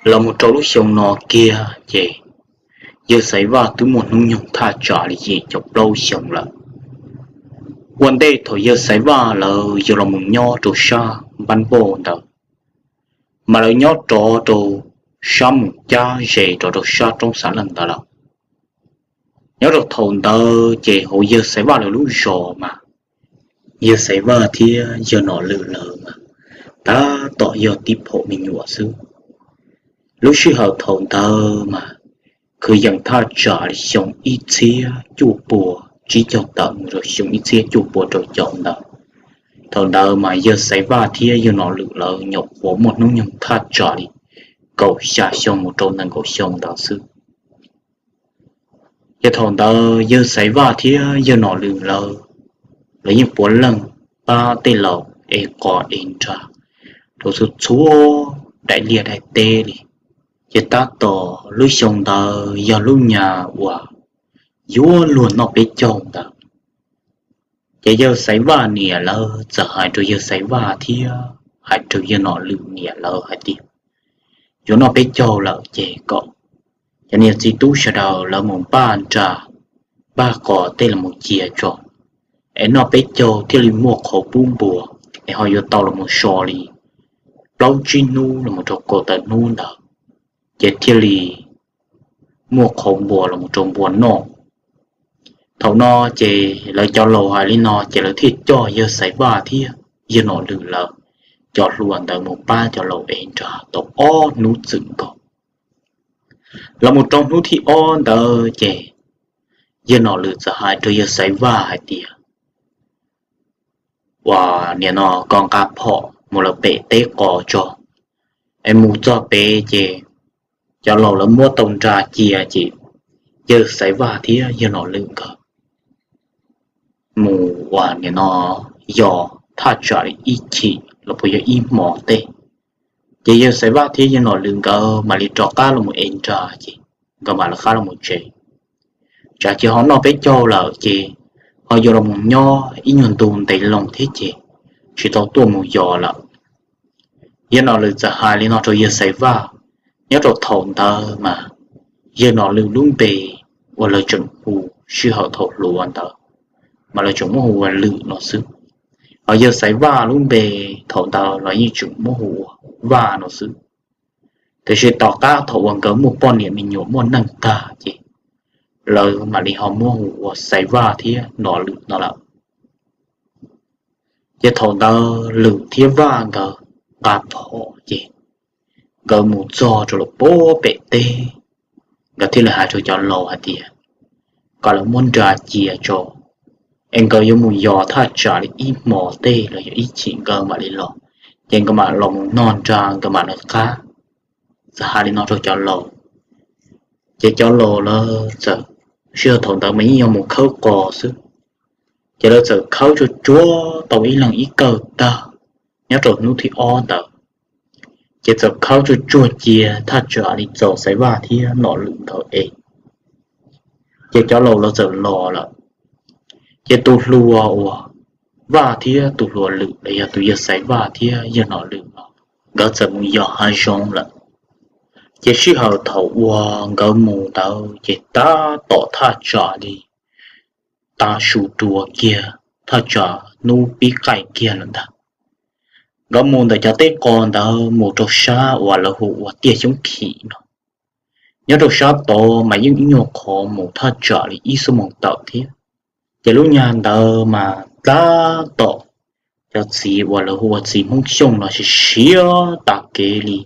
Los mus rau lub xyoo no kiag ces yawg Xaiv Vaj twb muaj hnub nyoog thaj tsam li yim caum plaub xyoo lawm. Ua ntej thaum yawg Xaiv Vaj lawv yog los mus nyob rau sab npab npauj ntawd, mas lawv nyob rov rau sab mus cab ze rov rau sab roob Xav Leej ntawd lawm. Nyob rau thaum ntawd ces hauv yawg Xaiv Vaj lawv lub zos mas yawg Xaiv Vaj thiab yawg Nom Lwm lawv mas tab tom yog tib phaum me nyuam xwb. Lub sij hawm thaum ntawd mas kwv yees thaj tsam li xyoo ib txhiab cuaj pua tsib caug tawm mus rau xyoo ib txhiab cuaj pua rau caum ntawd. Thaum ntawd mas yawg Xaiv Vaj thiab yawg Nom Lwm lawv nyuam qhuav muaj hnub nyoog thaj tsam li kaum xya xyoo mus rau nees nkaum xyoo ntawd xwb. Ces thaum ntawd yawg Xaiv Vaj thiab yawg Nom Lwm lawv, lawv yeej puav leej pab tej laus ev qos ev nra rau txhua txhua daim liaj daim teb li. Ces tab tom lub xyoo ntawd yog lub nyuag uas yuav luag noj peb caug ntawd. Ces yawg Xaiv Vaj niam lawv txawm hais rau yawg Xaiv Vaj thiab hais rau yawg Nom Lwm niam lawv hais tias, yuav noj peb caug lawm ces kom cov niam txiv tub sawv daws lawv mus npaj nra, npaj qos tej los mus cia tso, es noj peb caug thiaj li muaj qhauv pub npua, es ho yuav tau los mus so li plaub tsib hnub los mus rau kaum tawm hnub ntawd, ces thiaj li muaj qhauv npua los mus rau npua noj. Thaum no ces lawv cov laus hais li no ces lawv thiaj coj yawg Xaiv Vaj thiab yawg Nom Lwm lawv cov hluas ntawd mus pab cov laus ev nra tau ob hnub txwm nkaus. Los mus rau hnub thib ob ntawd ces yawg Nom Lwm txawm hais rau yawg Xaiv Vaj hais tias, uas nim no koj nqa phom mus lawv pem teb qos tso, es mus txog pem ces cov laus lawv muab tau nra cia ces yawg Xaiv Vaj thiab yawg Nom Lwm nkawd mus uas nim no yos thaj tsam li ib chim los puas yog ib hmos tej. Ces yawg Xaiv Vaj thiab yawg Nom Lwm nkawd mam li rov qab los mus ev nra ces nkawd mam lawv qab los mus tsev. Tsam ces ho noj peb caug lawm ces ho yuav los mus nyob ib nyuag ntu ntev loo thiab ces tsis tau tuaj mus yos lawm. Yawg Nom Lwm txawm hais li no rau yawg Xaiv Vaj. Nyob rau thaum ntawd mas yawg Nom Lwm lub npe uas lawv tseem hu sij hawm thaum hluas ntawd mas lawv tseem muab hu ua Lwm no xwb. Ho yawg Xaiv Vaj lub npe thaum ntawd los yeej tseem muab hu ua Vaj no xwb. Tiam sis tom qab thaum uas nkawd muaj poj niam me nyuam muaj neej tag ces lawv mam li ho muab hu ua Xaiv Vaj thiab Nom Lwm no lawm. Ces thaum ntawd Lwm thiab Vaj nkawd nqa phom ces nkawd mus txog rau lawv pem teb, nkawd thiaj li hais rau cov laus hais tias kom lawv muab nra cia tso, es nkawd yuav mus yos thaj tsam li ib hmos tej los yog ib chim nkawd mam li los, ces nkawd mam los mus noj nra nkawd mam lawv qab. Txawm hais li no rau cov laus, ces cov laus lawv txawm, sij hawm thaum ntawd mas yeej yog mus khawb qos xwb, ces lawv txawm khawb tsuag tsuag tau ib leeg ib kawm tag nyob rau hnub thib ob ntawd, ces txawm khawb tsuag tsuag cia thaj tsam li txaus Xaiv Vaj thiab Nom Lwm nkawd ev. Ces cov laus lawv txawm los lawm, ces tus hluas uas Vaj thiab tus hluas Lwm los yog tus yawg Xaiv Vaj thiab yawg Nom Lwm no nkawd txawm mus yos hav zoov lawm. Ces sij hawm thaum uas nkawd mus ntawd ces tab tom thaj tsam li tav su dua kiag, thaj tsam hnub pib qaij kiag lawm ntag. Nkawd mus ntawm cov teb qos ntawd mus rau sab uas lawv hu ua tiaj xyoob khim no. Nyob rau sab tod mas yeej ib nyuag qhov mus thaj tsam li ib xuab moos tawm thiab. Ces lub nyuag ntawd mas tab tom cov txiv uas lawv hu ua txiv Hmoob Xyooj no siav siav tag kev li,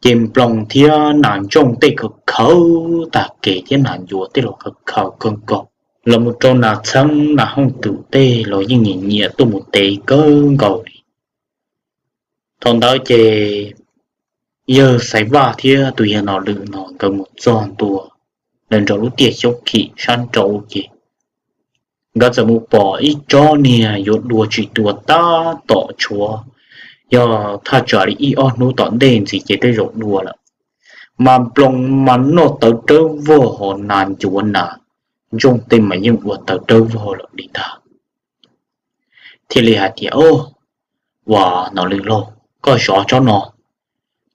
ces nploos thiab nas ntsooj tej khaws khaws tag kev thiab nas ncuav tej los khaws khaws kawg nkaus, los mus rau nas txheeb nas hooj twm tej los yeej nyiam nyiam tuaj mus tev kawg nkaus li. Thaum ntawd ces yawg Xaiv Vaj thiab tus yawg Nom Lwm no nkawd mus txog ntua nraum lub tiaj xyoob khim sab nraud ces nkawd txawm mus pom ib tsob niag yuav dua tsis dua tab tom tshuav, yog thaj tsam li ib ob hnub tom ntej ntxiv ces tej zaum dua lawm. Mas nploos mas noj tawv dawb vog ho nas ncuav nas ntsooj tej mas yeej ua tawv dawb vog lawm li ntag. Thiaj li hais tias, Ua, Nom Lwm lauj, koj zov tsob no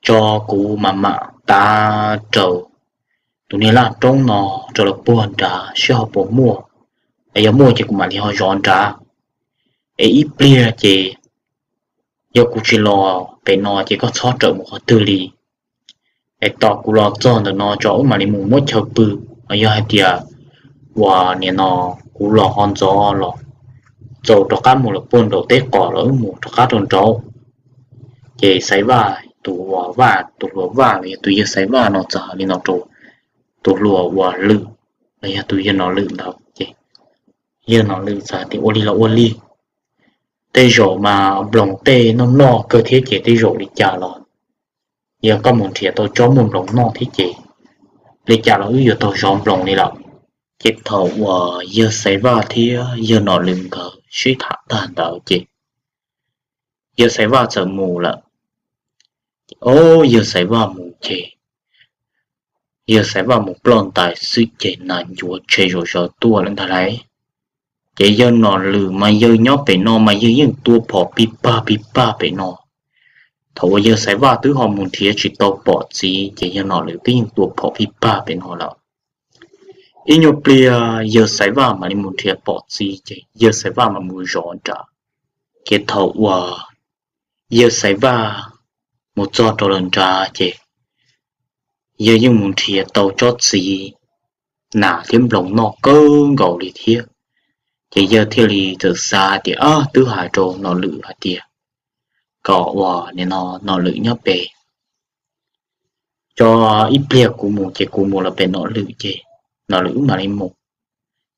tso, kuv mam mam tav rau tus niag laj roob no rau lawv puag nrad saib ho puas muaj, es yog muaj ces kuv mam li ho zov nrad. Es ib pliag ces yog kuv tsis los pem no ces koj txhob rawm mus qhov twg li, es tos kuv los txog ntawm no tso wb mam li mus muab chaw pw. Los yog hais tias uas nim no kuv los ho ntxov los txaus rov qab mus lawm puag nraum teb qos los wb mus rov qab rau nraud. Ces Xaiv Vaj tus uas Vaj, tus hluas Vaj los yog tus yawg Xaiv Vaj no txawm hais li no rau tus hluas uas Lwm, los yog tus yawg Nom Lwm ntawd ces yawg Nom Lwm txawm tias ua li los ua li, tej zaum mas nploos tej noj noj kawg thiab ces tej zaum li cas los yog koj mus nrhiav tau tsob muaj nploos noj thiab ces li cas los wb yuav tau zov nploos li lawm. Ces thaum uas yawg Xaiv Vaj thiab yawg Nom Lwm nkawd sib tham tag ntawd ces yawg Xaiv Vaj txawm mus lawm. Ces ob yawg Xaiv Vaj mus ces yawg Xaiv Vaj mus ploj ntais xwb ces nas ncuav tshe zom zaws tuaj lawm ntag lauj. Ces yawg Nom Lwm mas yawg nyob pem no mas yawg yeej tua phom pij pag pij pag pem no. Thaum uas yawg Xaiv Vaj twb ho mus nrhiav tsis tau pom txiv ces yawg Nom Lwm twb yeej tua phom pij pag pem no lawm. Ib nyuag pliag yawg Xaiv Vaj mam li mus nrhiav pom txiv ces yawg Xaiv Vaj mam mus zov nrad. Ces thaum uas yawg Xaiv Vaj mus txog rau lawv nrad ces yawg yeej mus nrhiav tau tsob txiv nas thiab nploos noj kawg nkaus li thiab. Ces yawg thiaj li txawm xav tias, ab, twb hais rau Nom Lwm hais tias kom uas nim no Nom Lwm nyob pem, tso ib pliag kuv mus ces kuv mus los pem Nom Lwm ces Nom Lwm wb mam li mus.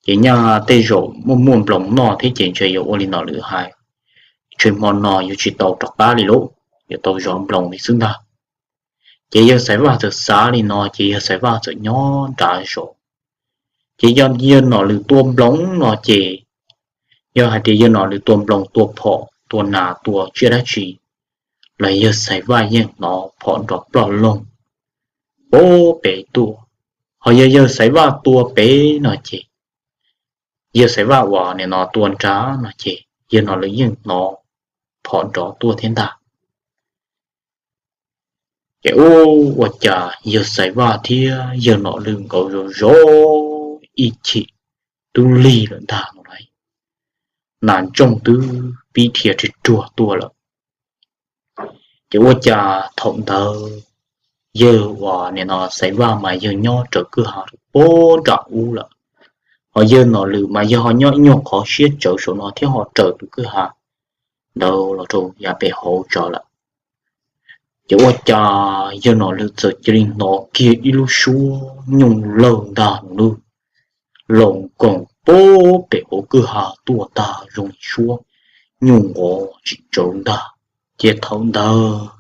Ces nyaj tej zaum muaj muaj nploos noj thiab ces ntshe yuav ua li Nom Lwm hais, ntshe hmo no yuav tsis tau rov qab li lauj, yuav tau zov nploos li xwb ntag. Ces yawg Xaiv Vaj txawm xav li no ces yawg Xaiv Vaj txawm nyob nrad zov. Ces yog yawg Nom Lwm tua nploos no ces yog hais tias yawg Nom Lwm tua nploos tua phom tua nas tua tsiaj dab tsi los yawg Xaiv Vaj yeej hnov phom nrov ploj loog pem tuaj. Ho yog yawg Xaiv Vaj tua pem no ces yawg Xaiv Vaj uas nim no tua nrad no ces yawg Nom Lwm yeej hnov phom nrov tuaj thiab ntag. Ces ua, ua cas yawg Xaiv Vaj thiab yawg Nom Lwm nkawd zov zov ib chim twb lig lawm ntag no lauj, nas ntsooj twb pib dhia rhuag ruag tuaj lawm. Ces ua cas thaum ntawd yawg uas nim no Xaiv Vaj mas yawg nyob raws kwj ha puag nram ub lawm, ho yawg Nom Lwm mas yawg ho nyob ib nyuag qhov siab tsawv saum no thiab ho raws tus kwj ha ntawd los rau yav pem hauv tso lawm. Ces ua cas yawg Nom Lwm txawm cia li hnov kiag ib lub suab nyuj lawg ntag no lauj, los koom puag pem hauv kwj ha tuaj tag zoo li suab nyuj nqov tsis tsawv ntag. Ces thaum ntawd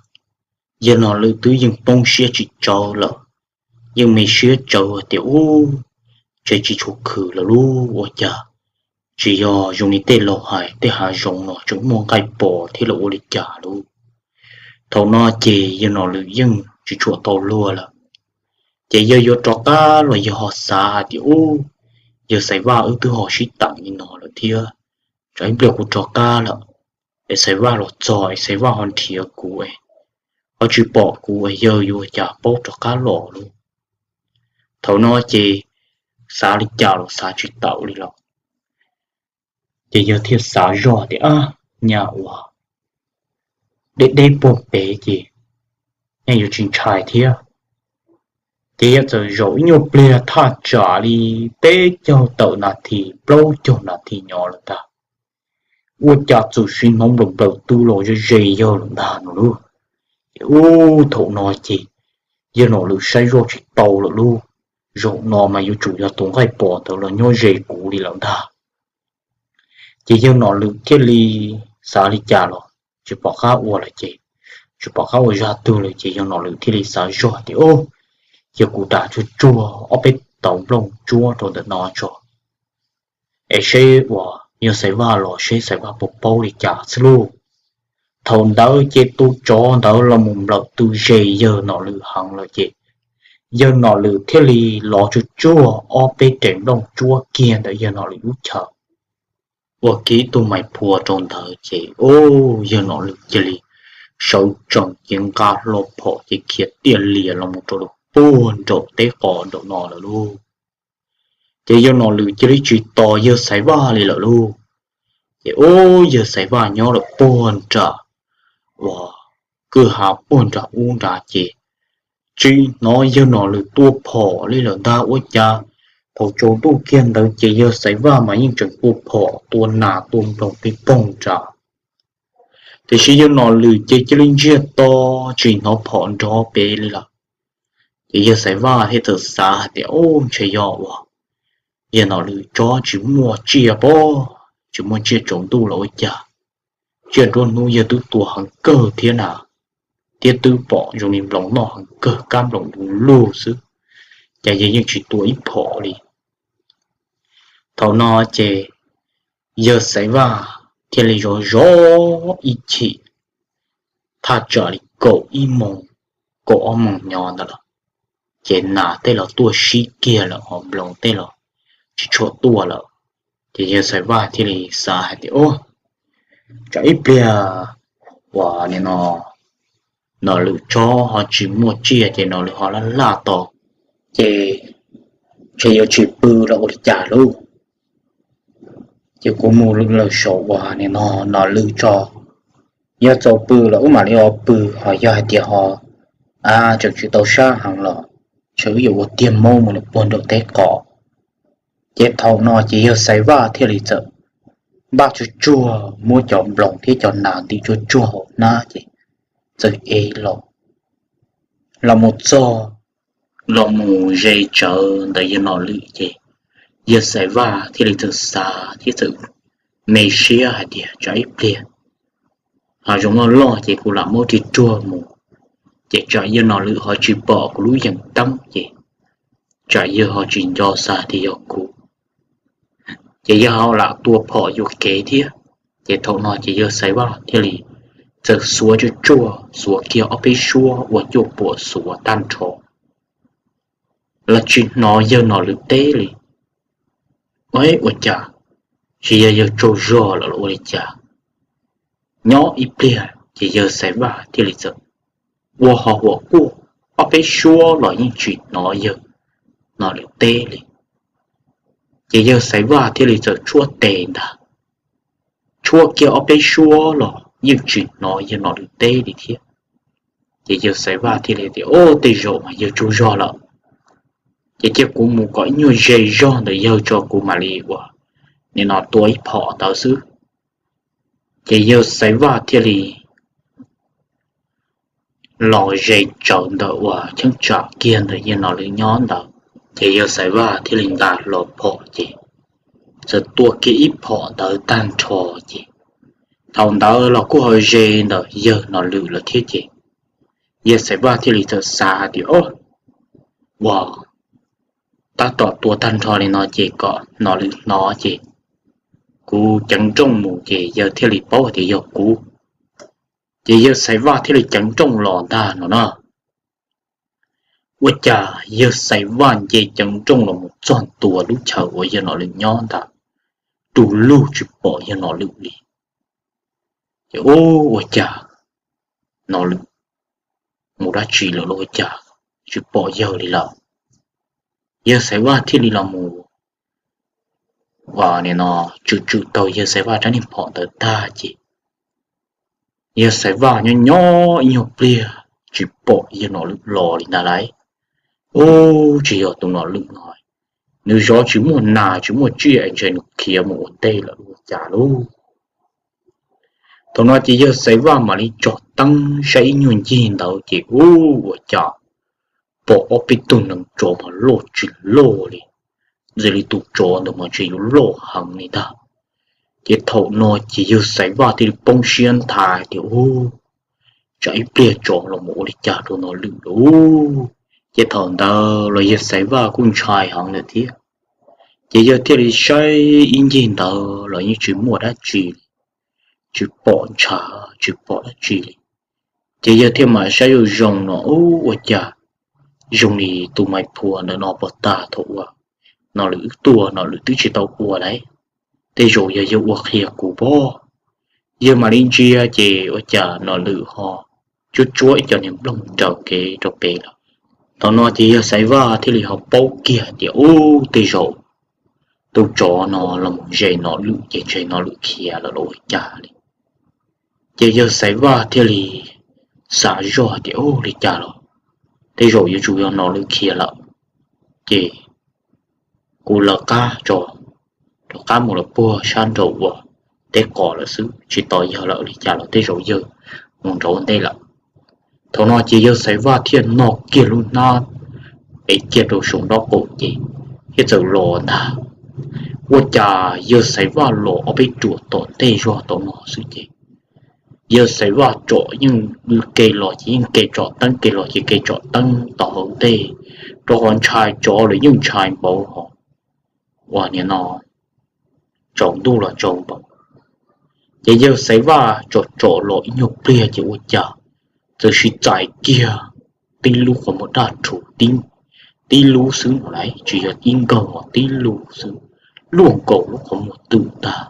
yawg Nom Lwm twb yeej poob siab tsis tsawv lawm, yeej me siab tsawv tias ub, ntshe tsis tshua khwm lawm lauj, ua cas tsis yog zoo li tej laus hais tej hav zoov no tseem muaj nqaij pos thiab los ua li cas lauj. Thaum no ces yawg Nom Lwm yeej tsis tshua tau luag lawm. Ces yawg yuav rov qab los yawg ho xav hais tias ub, yawg Xaiv Vaj wb twb ho sib teem li no lawm thiab, tsam ib pliag kuv rov qab lawm es Xaiv Vaj los txog es Xaiv Vaj ho nrhiav kuv es ho tsis pom kuv es yawg yuav ua cas paub rov qab los lauj. Thaum no ces xav li cas los xav tsis taus li lawm. Ces yawg thiaj xav zoj tias ab, nyaj uas deb deb puag pem ces nej yuav tsis ntshai thiab. Ces yawg txawm zaum ib nyuag pliag thaj tsam li peb caug tawm nas this plaub caug nas this nyob lawm ntag, ua cas txawm sim hnov nplaws nplaws tw los ze ze yawg lawm ntag no lauj. Ces ub, thaum no ces yawg Nom Lwm saib zoj tsis tau lawm lauj, zaum no mas yuav tsum yog tus nqaij pos ntawd los nyob ze kuv li lawm ntag. Ces yawg Nom Lwm thiaj li xav li cas los tsis pom qab ua lawm ces, tsis pom qab ua zaj twg lawm ces yawg Nom Lwm thiaj li xav zoj tias ub, yog kuv ras tsuag tsuag ob peb tauv nplooj tsuab rau ntawm no tso, es seb uas yawg Xaiv Vaj los seb Xaiv Vaj puas paub li cas xwb lauj. Thaum ntawd ces tus tsov ntawd los mus nplawm tw ze yawg Nom Lwm heev lawm ces yawg Nom Lwm thiaj li los tsuag tsuag ob peb rev nplooj tsuab kiag ntawm yawg Nom Lwm lub chaw, ua kiag tus mais phua rau ntawd ces ub, yawg Nom Lwm cia li sawv tsees ces nqa hlo phom ces khiav tiaj lias los mus rau puag nraum teb qos nraum no lawm lauj. Ces yawg Nom Lwm cia li tsis tos yawg Xaiv Vaj li lawm lauj. Ces ub, yawg Xaiv Vaj nyob lawm puag nram uas kwj ha puag nram ub nrad ces tsis hnov yawg Nom Lwm tua phom li lawm ntag. Ua cas thaum tsaus ntuj kiag ntawd ces yawg Xaiv Vaj mas yeej tseem tua phom tua nas tua nploog pig poog nrad. Tiam sis yawg Nom Lwm ces cia li ntsiag to tsis hnov phom nrov pem li lawm. Ces yawg Xaiv Vaj thiaj txawm xav hais tias, ub, ntshe yog uas yawg Nom Lwm tsob tsis muaj tsiaj pob, tsis muaj tsiaj tsaus ntuj los ua cas, tsiaj nruab hnub yawg twb tua heev kawg thiab na, thiab twb pom zoo li nploos noj heev kawg, kab nploos du lug xwb, cas yawg yeej tsis tua ib phom li. Thaum no ces yawg Xaiv Vaj thiaj li zov zov ib chim, thaj tsam li kaum ib moos, kaum ob moos nyob ntawd lawm, ces nas tej los tuaj sib kiag lawm ho nploos tej los tsis tshua tuaj lawm. Ces yawg Xaiv Vaj thiaj li xav hais tias, ub, tsam ib pliag uas nim no Nom Lwm tsob ho tsis muaj tsiaj ces Nom Lwm ho laj laj tos, ces ntshe yuav tsis pw los ua li cas lauj. Ces kuv mus lawm saum uas nim no Nom Lwm tso, yog txaus pw los wb mam li ho pw, ho yog hais tias ho a tseem tsis tau sab heev los ntshe wb yuav ua tiag mauj mus nws puag nraum teb qos. Ces thaum no ces yawg Xaiv Vaj thiaj li txawm npaj tsuag tsuag muab cov nploos thiab cov nas ntim tsuag tsuag hauv hnab ces txawm ev los, los mus txog, los mus ze tsawv ntawm yawg Nom Lwm ces yawg Xaiv Vaj thiaj li txawm xav thiab txawm me siab hais tias, tsam ib pliag hav zoov loj loj ces kuv lam muab ris ruag mus, ces tsam yawg Nom Lwm ho tsis pom kuv lub yees teeb ces tsam yawg ho tsis nco xav tias yog kuv, ces yawg ho lam tua phom yuam kev thiab. Ces thaum no ces yawg Xaiv Vaj thiaj li txawm xuav tsuag tsuag, xuav kiag ob peb suab ua cuaj puam xuav tag nrho los tsis hnov yawg Nom Lwm teb li. Ua cas, tsis yog yawg tsaug zog lawm los ua li cas? Nyob ib pliag ces yawg Xaiv Vaj thiaj li txawm ua ho huam kuaj ob peb suab los yeej tsis hnov yawg Nom Lwm teb li. Ces yawg Xaiv Vaj thiaj li txawm tshuab tes ntag, tshuab kiag ob peb suab los yeej tsis hnov yawg Nom Lwm teb li thiab. Ces yawg Xaiv Vaj thiaj li tias, o, tej zaum mas yawg tsaug zog lawm. Ces cia kuv mus kom ib nyuag ze zog ntawm yawg tso kuv mam li ua, nim no tua ib phom ntawd xwb. Ces yawg Xaiv Vaj thiaj li los ze tsawv ntawm uas cheeb tsam kiag ntawm yawg Nom Lwm nyob ntawd. Ces yawg Xaiv Vaj thiaj li nqa hlo phom ces txawm tua kiag ib phom ntawd tag nrho ces thaum ntawd los kuj ho ze ntawm yawg Nom Lwm lawm thiab ces yawg Xaiv Vaj thiaj li txawm xav tias, o, ua tab tom tua tag nrho li no ces kom Nom Lwm hnov ces kuv ceev nrooj mus ces yawg thiaj li paub tias yog kuv. Ces yawg Xaiv Vaj thiaj li ceev nrooj los ntag no na. Ua cas yawg Xaiv Vaj nce ceev nrooj los mus txog ntua lub chaw uas yawg Nom Lwm nyob ntag, du lug tsis pom yawg Nom Lwm li. Ces ua cas Nom Lwm mus dab tsi lawm los ua cas tsis pom yawg li lawm? Yawg Xaiv Vaj thiaj li los mus nim no tswm tswm tau yawg Xaiv Vaj rab niag phom ntawd tag ces yawg Xaiv Vaj nyob nyob ib nyuag pliag tsis pom yawg Nom Lwm los li ntag lauj. Ub, tsis yog tus Nom Lwm no, nws zov tsis muaj nas tsis muaj tsiaj es ntshe nws khiav mus ua ntej lawm ua cas lauj. Thaum no ces yawg Xaiv Vaj mam li tsom teeb saib ib nyuag ncig ntawd ces ub, ua cas pom ob peb tug neev tsov mas loj tsis loj li, ntshe li tus tsov ntawd mas ntshe yuav loj heev li ntag. Ces thaum no ces yawg Xaiv Vaj thiaj li poob siab nthav tias, ub, tsam ib pliag tsov los mus ua li cas rau Nom Lwm lauj. Ces thaum ntawd los yawg Xaiv Vaj kuj ntshai heev lawm thiab. Ces yawg thiaj li saib ib ncig ntawd los yeej tsis muaj dab tsi li, tsis pom ntshav tsis pom dab tsi li. Ces yawg thiaj mam saib zoo zoo no, ub, ua cas zoo li tus Maiv Phua ntawm no pov tas thaum uas Nom Lwm wb tuaj Nom Lwm twb tsis tau ua lauj. Tej zaum yog yawg ua qhia kuv pob. Yawg mam li ntsia ces ua cas Nom Lwm ho tsuab tsuab ib co niag nplooj raws kev rau pem lawm. Thaum no ces yawg Xaiv Vaj thiaj li ho paub kiag tias ub, tej zaum tus tsov no los mus ze Nom Lwm ces ntshe Nom Lwm khiav lawm los ua cas li. Ces yawg Xaiv Vaj thiaj li xav zoj tias ub, li cas los tej zaum yuav tsum yog Nom Lwm khiav lawm, ces kuv lawv qab tso, rov qab mus lawm puag sab nraum uas teb qos lawm xwb, tsis tos yawg lawm, li cas los tej zaum yawg mus nraud ntej lawm. Thaum no ces yawg Xaiv Vaj thiaj no kiag lub hnab, ev kiag rau saum nraub qaum ces thiaj txawm los ntag. Ua cas yawg Xaiv Vaj los ob peb ruam tom ntej zog tau no xwb ces yawg Xaiv Vaj tsom yeej ke los ces yeej ke tsom teeb, ke los ces ke tsom teeb tom hauv ntej, rau qhov ntshai tsov los yeej ntshai npaum hos, uas nim no tsaus ntuj los tsaus npaum. Ces yawg Xaiv Vaj tsom tsom los ib nyuag pliag ces ua cas txawm sib txais kiag tib lub qhov muag daj rhuv, tib lub xwb no lawm, tsis yog ib nkawg os, tib lub xwb, luaj nkaus lub qhov muag twm ntag.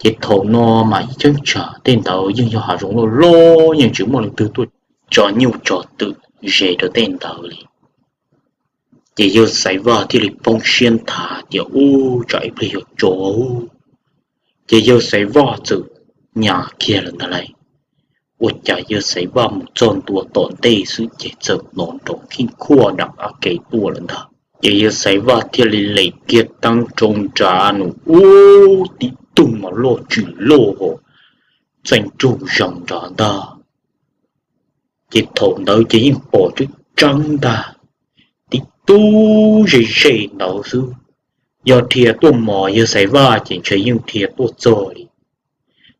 Ces thaum no mas ib cheeb tsam tej ntawd yeej yog hav zoov loj loj, yeej tsis muaj leej twg tuaj tso nyuj tso twm ze rau tej ntawd li. Ces yawg Xaiv Vaj thiaj li poob siab nthav tias ub, tsam ib pliag yuav tsov. Ces yawg Xaiv Vaj txawm nyas kiag lawm ntag lauj. Ua cas yawg Xaiv Vaj mus txog ntua tom ntej xwb ces txawm hnov nrov kheej khuaj dam a ke tuaj lawm ntag. Ces yawg Xaiv Vaj thiaj li lem kiag teeb rau nrad nws ub, tib tug mas loj tsis loj hos, txeej rug zees nrad ntag. Ces thaum ntawd ces yeej pom tseeb tseeb ntag, tib tug ze ze ntawd xwb. Yog dhia tuaj mos yawg Xaiv Vaj ces ntshe yeej dhia tuaj txog li,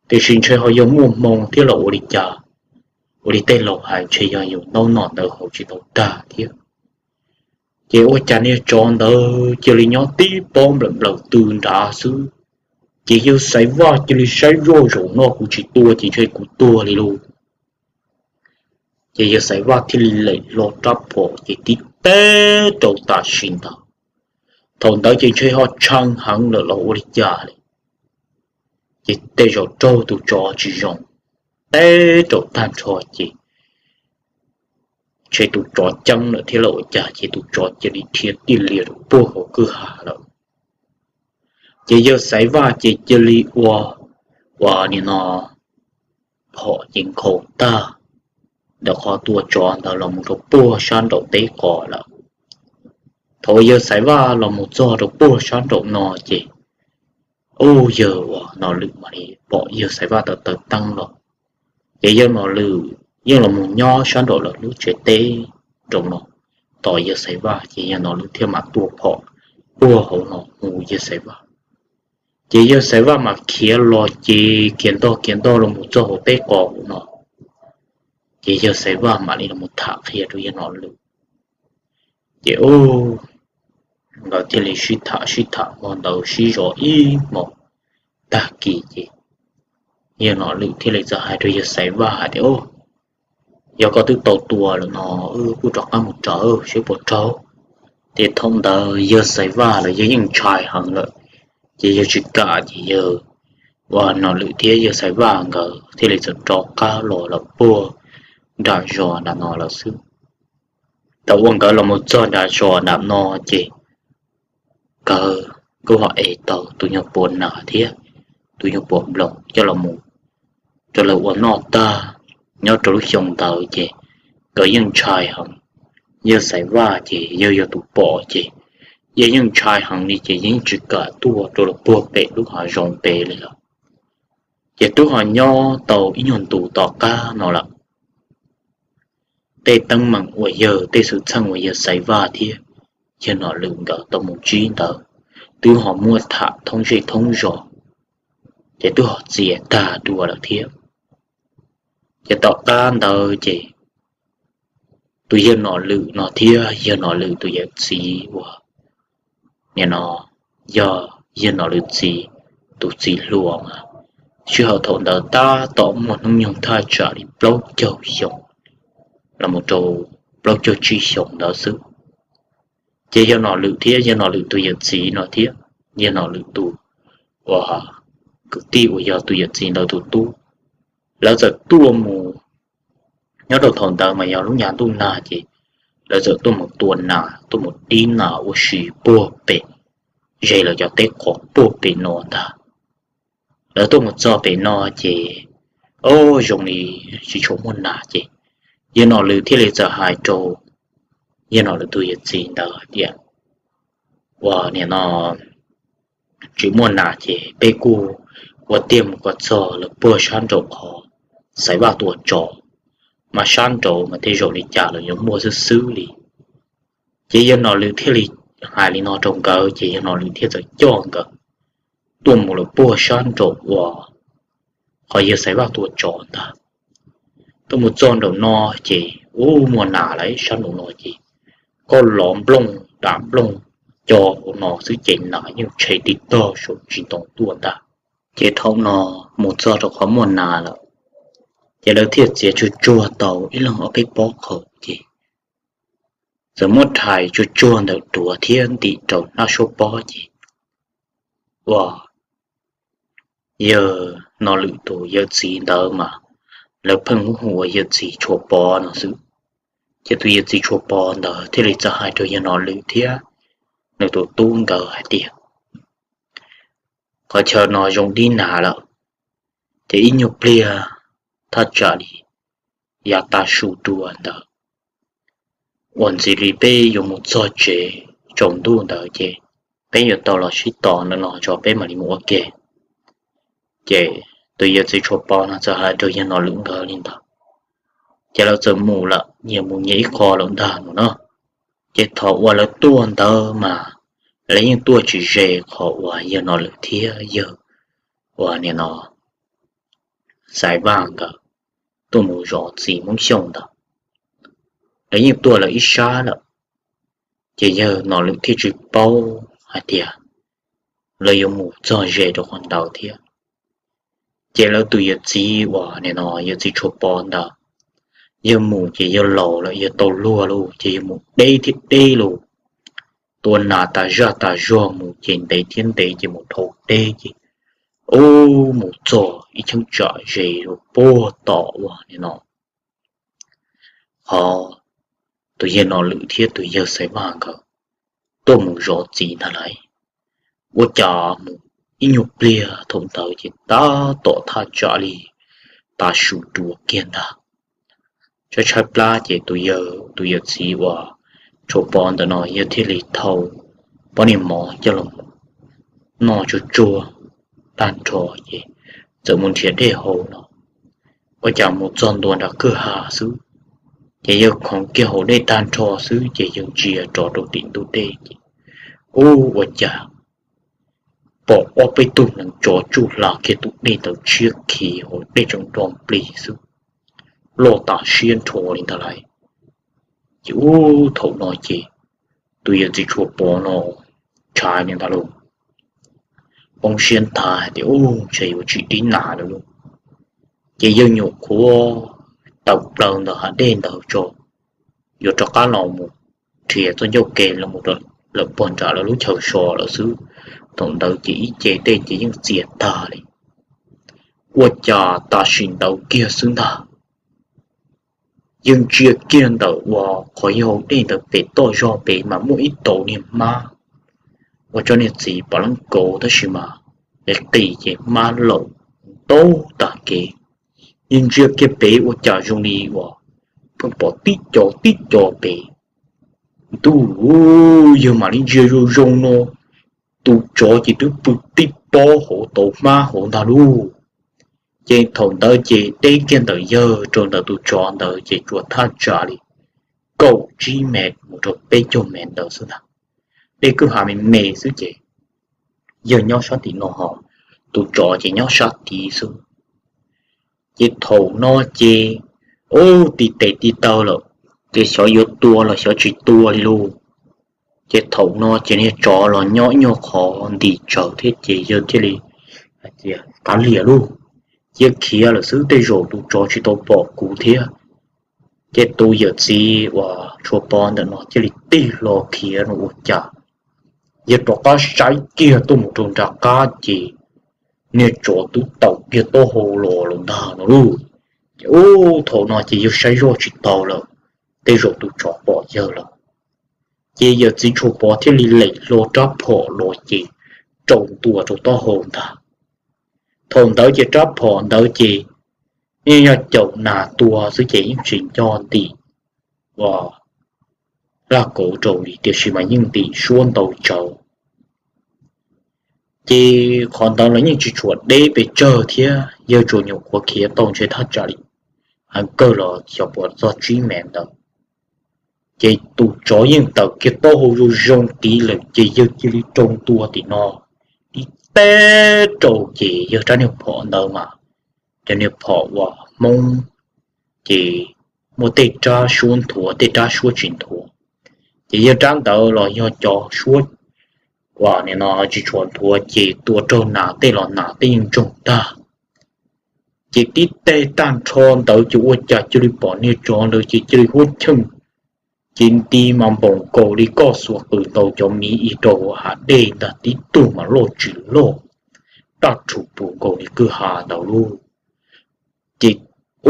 tiam sis ntshe ho yog muaj hmoo thiab los ua li cas, ua li tej laus hais ntshe yog yus ntaub nom ntawd haus tsis tau tag thiab. Ces ua cas niag tsov ntawd cia li nyob tib pob nplawm nplawm tw nrad xwb. Ces yawg Xaiv Vaj cia li saib zoj, zaum no kuv tsis tua ces ntshe kuv tuag li lauj. Ces yawg Xaiv Vaj thiaj li lem hlo rab phom ces tib teb rau tam sim ntawd. Thaum ntawd ces ntshe ho tshee heev lawm los ua li cas li, ces tej zaum raug tus tsov tsis zoo, teb rau tag nrho ces ntshe tus tsov ceeb lawm thiab los ua cas ces tus tsov cia li dhia tiaj lias rau puag hauv kwj ha lawm. Ces yawg Xaiv Vaj ces cia li ua, ua nim no phom ces nkhaus tag ntawm qhov tua tsov ntawd los mus rau puag sab nraum teb qos lawm. Thaum yawg Xaiv Vaj los mus txog rau puag sab nraum no ces ub, yawg uas Nom Lwm mam li pom yawg Xaiv Vaj taw taw teeb los. Ces yawg Nom Lwm yeej los mus nyob sab nraum lawv lub tsev teb nraum no tos yawg Xaiv Vaj, ces yawg Nom Lwm thiaj mam tua phom puag hauv no hu yawg Xaiv Vaj. Ces yawg Xaiv Vaj mam khiav los ces khiav ntog khiav ntog los mus txog hauv teb qos no. Ces yawg Xaiv Vaj mam li los tham qhia rau yawg Nom Lwm. Ces ub, nkawd thiaj li sib tham sib tham hmo ntawd sib zov ib hmos tag kis ces yawg Nom Lwm thiaj li txawm hais rau yawg Xaiv Vaj hais tias, Yog koj twb tau tua lawm no, wb kuj rov qab mus raws seb puas raug. Ces thaum ntawd yawg Xaiv Vaj los yawg yeej ntshai heev lawm, ces yawg tsis kam ces yawg, uas Nom Lwm thiab yawg Xaiv Vaj nkawd thiaj li txawm rov qab los lawm puag nram zos nram no lawm xwb. Thaum uas nkawd los mus txog nram zos nram no ces nkawd kuj ho ev tau tus nyuag puav nas thiab tus nyuag puav nploos coj los mus rau lawv ua noj tag. Nyob rau lub xyoo ntawd ces nkawd yeej ntshai heev. Yawg Xaiv Vaj ces yawg yog tus pom ces yawg yeej ntshai heev li ces yeej tsis kam tuaj rau lawv puag pem lub hav zoov pem li lawm. Ces twb ho nyob tau ib nyuag ntus tom qab no lawm, tej teeb meem uas yawg, tej xwm txheej uas yawg Xaiv Vaj thiab yawg Nom Lwm nkawd tau mus ntsib ntawd twb ho muab tham thoob zej thoob zos, ces twb ho txias tag dua lawm thiab. Ces tom qab ntawd ces tus yawg Nom Lwm no thiab yawg Nom Lwm tus yawm txiv uas nim no yog yawg Nom Lwm txiv tus txiv hluas mas sij hawm thaum ntawd tab tom muaj hnub nyoog thaj tsam li plaub caug xyoo los mus rau plaub caug tsib xyoos ntawd xwb. Ces yawg Nom Lwm thiab yawg Nom Lwm tus yawm txiv no thiab yawg Nom Lwm tus uas kwv tij uas yog tus yawm txiv ntawd tus tub, lawv txawm tuaj mus. Nyob rau thaum ntawd mas yog lub nyam ntuj nag ces lawv txawm tuaj mus tua nas, tuaj mus dib nas ua si puag pem, ze lawv cov teb qhov puag pem no ntag. Lawv tuaj mus txog pem no ces, o, zoo li tsis tshua muaj nas ces yawg Nom Lwm thiaj li txawm hais rau yawg Nom Lwm tus yawm txiv ntawd hais tias, uas nim no tsis muaj nas ces peb kuj ua tiag mus kom txog lawm puag sab nraum qhov Xaiv Vaj tua tsov, mas sab nraud mas tej zaum li cas los yuav muaj xwb xwb li. Ces yawg Nom Lwm thiaj li hais li no rau nkawd ces yawg Nom Lwm thiaj txawm coj nkawd tuaj mus lawm puag sab nraum uas qhov yawg Xaiv Vaj tua tsov ntag. Tuaj mus txog nraum no ces ub, muaj nas lawm, sab nraum no ces koj lov nplooj dav nplooj co hauv no xwb ces nas yeej tshe tib tog saum tsis ntoo tuaj ntag. Ces thaum no mus txog rau qhov muaj nas lawm, ces lawv thiaj txiav tsuag tsuag tau ib leeg ob peb pob qhauv ces txawm muab rhais tsuag tsuag ntawm duav thiab ntim rau hnab suab pob ces, ua, yawg Nom Lwm tus yawm txiv ntawd mas lawv pheej hu ua yawm txiv Tshuas Pov no xwb. Ces tus yawm txiv Tshuas Pov ntawd thiaj li txawm hais rau yawg Nom Lwm thiab nws tus tub nkawd hais tias, qhov chaw no zoo dib nas lawm, ces ib nyuag pliag thaj tsam li yav tav su dua ntawd, uas ntxiv li peb yuav mus txog tsev tsaus ntuj ntawd ces peb yuav tau los sib tos ntawm no tso peb mam li mus ua ke. Ces tus yawm txiv Tshuas Pov no txawm hais rau yawg Nom Lwm nkawd li ntawd, ces lawv txawm mus lawm, nyias mus nyias ib qho lawm ntag no na. Ces thaum uas lawv tuaj ntawd mas lawv yeej tuaj tsis ze qhov uas yawg Nom Lwm thiab yawg uas nim no Xaiv Vaj nkawd tuaj mus zov txiv Hmoob Xyooj ntawd, lawv yeej tuaj lawm ib sab lawm. Ces yawg Nom Lwm thiaj tsis paub hais tias lawv yuav mus txog ze rau qhov ntawd thiab. Ces lawv tus yawm txiv uas nim no yawm txiv Tshuas Pov ntawd, yawg mus ces yawg laus lawm, yawg tau luag lawm ces yawg mus deb thiab deb lawm. Tua nas tas zaj tas zog mus ces ntev thiab ntev ces mus dhau deb ces, ub, mus txog ib cheeb tsam ze rau puag tom uas nim no qhov tus yawg Nom Lwm thiab tus yawg Xaiv Vaj nkawd tuaj mus zov txiv ntag lauj. Ua cas mus ib nyuag pliag thaum ntawd ces tab tom thaj tsam li tav su dua kiag ntag. Tshaib tshaib plab ces tus yawg, tus yawm txiv uas Tshuas Pov ntawm no yawg thiaj li thau poj niam mov coj los noj tsuag tsuag tag nrho ces txawm mus nrhiav dej haus no. Ua cas mus txog ntua nram kwj ha xwb, ces yawg khoov kiag haus dej tag nrho xwb ces yawg ntsia rov rau tim ntug dej ces, ub, ua cas pom ob peb tug neev tsov tsuj hla kiag tus dej ntawd tshiab khiv hauv dej tseem nro nplig xwb, loj tas siab nrho li ntag lauj. Ces ub, thaum no ces tus yawm txiv Tshuas Pov no ntshai li ntag lauj, poob siab nthav hais tias, ub, ntshe yuav tsis dib nas lawm lauj. Ces yawg nyuam qhuav tawm plaws ntawm hav dej ntawd tso, yuav rov qab los mus nrhiav txoj ncauj ke los lawm puag nram lawv lub chaw so lawm xwb. Thaum ntawd ces ib ce dej ces yeej txias tag li. Ua cas tam sim ntawd kiag xwb ntag, yawg ntsia kiag ntawm uas qhov yog dej ntawd pem toj zog pem mas muaj ib tauv niag hmab, ua tsob niag txiv pom leeb kauv tab sis mas qis qis ces hmab laum ntau tag kev. Yawg ntsia kiag pem ua cas zoo li uas pheej pom tib co tib co pem. Ntuj, yawg mam li ntsia zoo zoo no, tus tsov ces twb pw tib pob hauv tauv hmab hauv ntag lauj. Ces thaum ntawd ces teb kiag ntawm yawg rau ntawm tus tsov ntawd ces tsuas thaj tsam li kaum tsib mev mus rau peb caug mev ntawd xwb ntag. Dej kwj ha me me xwb ces yawg nyob sab tim no ho tus tsov ces nyob sab tid xwb. Ces thaum no ces, ub, ti tes ti taw lawm, ces xyov yuav tua los xyov tsis tua li lauj. Ces thaum no ces niag tsov los nyob ib nyuag qhov ntim tsawv thiab ces yawg thiaj li hais tias, kav liam lauj, cia khiav lawm xwb, tej zaum tus tsov tsis tau pom kuv thiab. Ces tus yawm txiv uas Tshuas Pov ntawm no thiaj li tig hlo khiav no ua cas yawg rov qab saib kiag tuaj mus rau nram qab ces niag tsov twb tawm kiag taub hau los lawm ntag no lauj. Ces ub, thaum no ces yawg saib zoj tsis tau lawm, tej zaum tus tsov pom yawg lawm. Ces yawm txiv Tshuas Pov thiaj li lem hlo rab phom los ces rau ntua rau taub hau ntag. Thaum ntawd ces rab phom ntawd ces yeej yog caum nas tua xwb ces yeej tsis nco ntim uas laj kauv rau li, tiam sis mas yeej ntim suab ntau tsawv. Ces qhov ntawd los yeej tsis tshua deb pes tsawg thiab, yawg tsuas nyuam qhuav khiav tau ntshe thaj tsam li heev kawg los xyov puas txog tsib mev ntawd. Ces tus tsov yeej tawm kiag taub hau zoo zoo tid lawm ces yawg cia li rau ntua tim no, tib teg rau ces yawg rab niag phom ntawd mas, cov niag phom uas Hmoob ces muaj tej rab suab nthuav, tej rab suab tsis nthuav. Ces yawg rab ntawd los yog cov suab uas nim no tsis tshua nthuav ces tua raug nas tej los nas tej yeej ntsoog tag. Ces tib teg tag nrho ntawd ces ua cas cia li pom niag tsov ntawd ces cia li huab cheej, ces nti mas npaum nkaus li koj xuas qws ntaus cov miv ib rau hav dej ntag, tib tug mas loj tsis loj, taj rhum pus nkaus li kwj ha ntawd lauj. Ces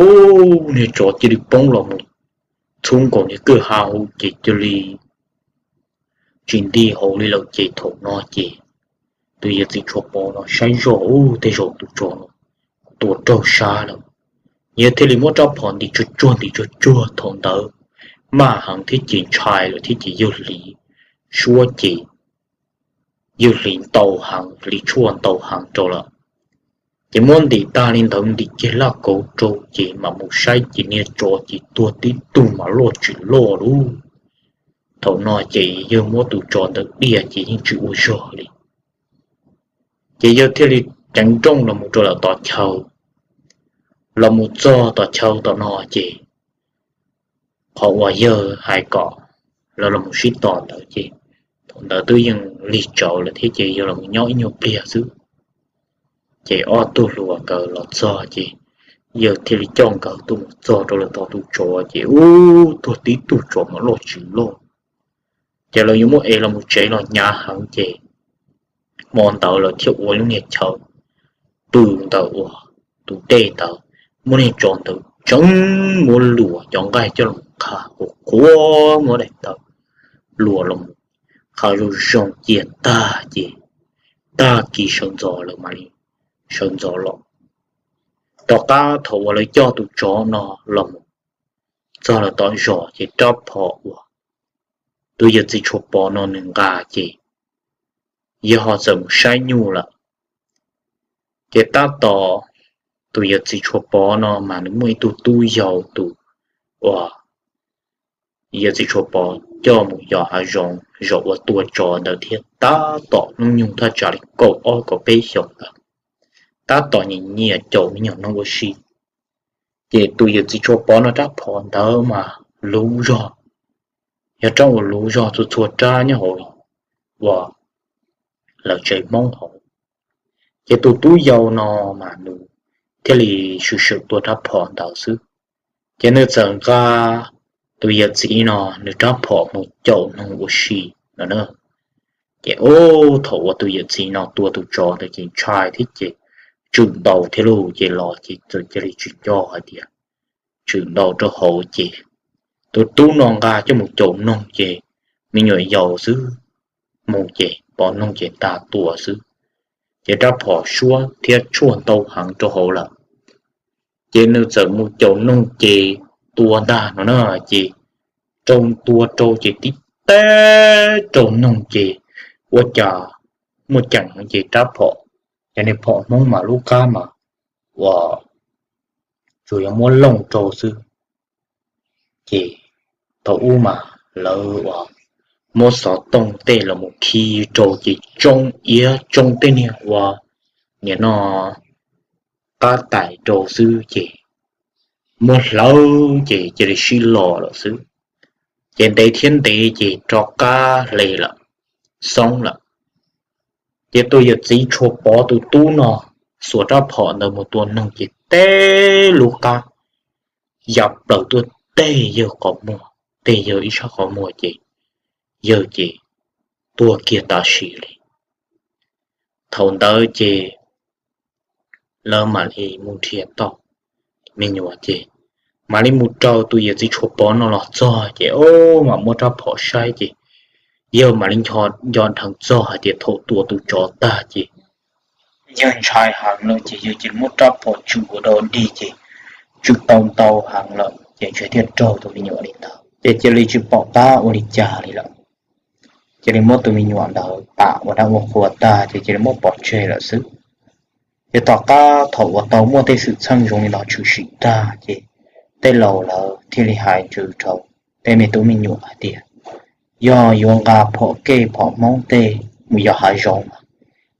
ub, niag tsov cia li poob los mus txhub nkaus niag kwj ha hauv ces cia li tsis nti hauv li lawm. Ces thaum no ces tus yawm txiv Tshuas Pov no saib zoj, ub, tej zaum tus tsov no tua raug sab lawm. Yawg thiaj li muab rab phom ntim tsuag tsuag ntim tsuag tsuag, thaum ntawd maj heev thiab ces ntshai lawm thiab ces yawg hliv suab ces yawg hliv ntau heev, hliv tshuaj ntau heev rau lawm. Ces muab ntim tag li ntawd ntim kiag laj kauv rau ces mam mus saib ces niag tsov ces tuag tib tug mas loj tsis loj lauj. Thaum no ces yawg muab tus tsov ntawd diaj ces yeej tsis ua zog li. Ces yawg thiaj li ceev nrooj los mus rau lawm tom chaw. Los mus txog tom chaw tom no ces qhov uas yawg hais kom lawv los mus sib tos ntawd ces thaum ntawd twb yeej lig tsawv lawm thiab ces yawg los mus nyob ib nyuag pliag xwb. Ces ob tug hluas nkawd los txog ces yawg thiaj li coj nkawd tuaj mus txog rau lawm tom tus tsov ces ub, tuag tib tug tsov mas loj tsis loj. Ces lawv yuav muab ev los mus tsev los hnyav heev ces hmo ntawd lawv thiaj ua lub niag chaw pw ntawm uas tus dej ntawd, muab niag tsov ntawd tseev muab luas cov nqaij coj los qha qhuav qhuav, muab daim tawv luas los mus qha zoo zoo cia tag ces tag kis sawv ntxov lawm mam li sawv ntxov los. Tom qab thaum uas lawv coj tus tsov no los mus txog lawm tom zos ces rab phom uas tus yawm txiv Tshuas Pov no nws nqa ces yawg ho txawm mus saib nyuj lawm. Ces tab tom tus yawm txiv Tshuas Pov no mas nws muaj ib tug tub yau tus uas yawm txiv Tshuas Pov coj mus yos hav zoov zaum uas tua tsov ntawd thiab tab tom hnub nyoog thaj tsam li kaum ob kaum peb xyoos ntawd, tab tom nyiam nyiam caum me nyuam noog ua si. Ces tus yawm txiv Tshuas Pov no rab phom ntawd mas luv zog, yog rab uas luv zog txhua txhua rab nyob hauv uas lawv tsev Hmoob hauv. Ces tus tub yau no mas nws thiaj li swm swm tua rab phom ntawd xwb. Ces nws txawm nqa tus yawm txiv no nws rab phom mus caum noog ua si no na. Ces ub, thaum uas tus yawm txiv no tua tus tsov ntawd ces ntshai thiab ces tswm ntaus thiab lauj, ces los ces txawm cia li tsis nco hais tias tswm ntaus rau hauv ces tus tub no nqa coj mus caum noog ces me nyuam yaus xwb, mus ces pom noog ces nta tua xwb, ces rab phom suab thiab tshuaj ntau heev rau hauv lawm. Ces nws txawm mus caum noog ces tua ntag no na, ces rau tua rau ces tib teg rau noog ces ua cas muaj ceem ces rab phom, ces niag phom Hmoob mas lub qab mas uas tsuas yog muab looj rau xwb. Ces thaum ub mas lawv uas muab xov tooj tej los mus khi rau ces tsoo iab tsoo tej niag uas nim no qab tais rau xwb ces muab hlawv ces cia li sib los lawm xwb. Ces ntev thiab ntev ces rov qab hle lawm, xoob lawm. Ces tus yawm txiv Tshuas Pov tus tub no xuas rab phom ntawd mus tua noog ces teb lub qab ya plaws tuaj teg yawg qhov muag, teg yawg ib sab qhov muag ces yawg ces tuag kiag tam sim li. Thaum ntawd ces lawv mam li mus nrhiav tau me nyuam ces mam li mus raws tus yawm txiv Tshuas Pov no los txog ces o, mam muab rab phom saib ces yawg mam li nco nco dheev txog hais tias thaum tua tus tsov tag ces yawg ntshai heev lawm ces yawg cia li muab rab phom tsum ua dog dig ces tsum tau ntau heev lawm ces ntshe thiaj raug tus me nyuam li ntawd ces cia li tsis pom qab ua li cas li lawm. Cia li muab tus me nyuam ntawd pam ua dab ua qhua tag ces cia li muab pov tseg lawm xwb. Ces tom qab thaum uas tau muaj tej xwm txheej zoo li no tshwm sim tag ces tej laus lawv thiaj li hais ntsws rau tej me tub me nyuam hais tias yog yuav nqa phom kej phom Hmoob tej mus yos hav zoov,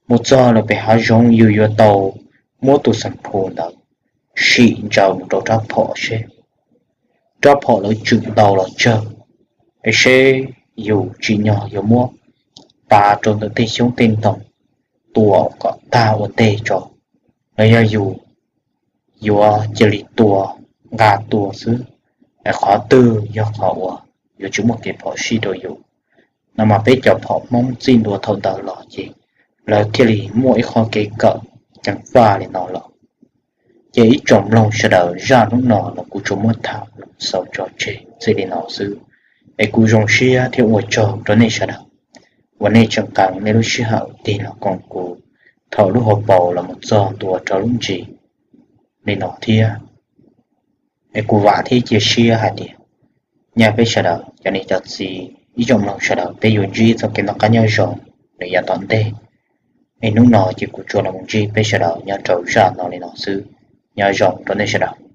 mus txog lawm pem hav zoov yus yuav tau muab tus xeem phu ntawd sim ntsaws mus rau rab phom seb rab phom lawv tsum ntau los tsawg, es seb yus tsim nyog yuav muab tav rau ntawm tej xyoob tej ntoo tua kom tag ua ntej tso, los yog yus yuav cia li tua, nqa tua xwb, es qhov twg yog qhov uas yuav tsis muaj kev phom sij rau yus no mas peb cov phom Hmoob txij ntua thaum ntawd los ces lawv thiaj li muaj ib qho kev kawm ceev faj li no los. Ces ib tsoom mloog sawv daws, zaj hnub no los kuv tsuas muab tham los xaus tso tseg txij li no xwb, es kuv zoo siab thiab ua tsaug rau nej sawv daws uas nej tseem qee nej lub sij hawm tig los koom kuv thaum lub hauv paus los mus txog ntua rau lub ntsis li no thiab. Es kuv vam thiab cia siab hais tias nyaj peb sawv daws cov niam cov txiv ib tsoom mloog sawv daws peb yuav ntsib txoj kev noj qab nyob zoo nws yav tom ntej. Es hnub no ces kuv tsuas los mus ntsib peb sawv daws nyob rau zaj no li no xwb. Nyob zoo rau nej sawv daws.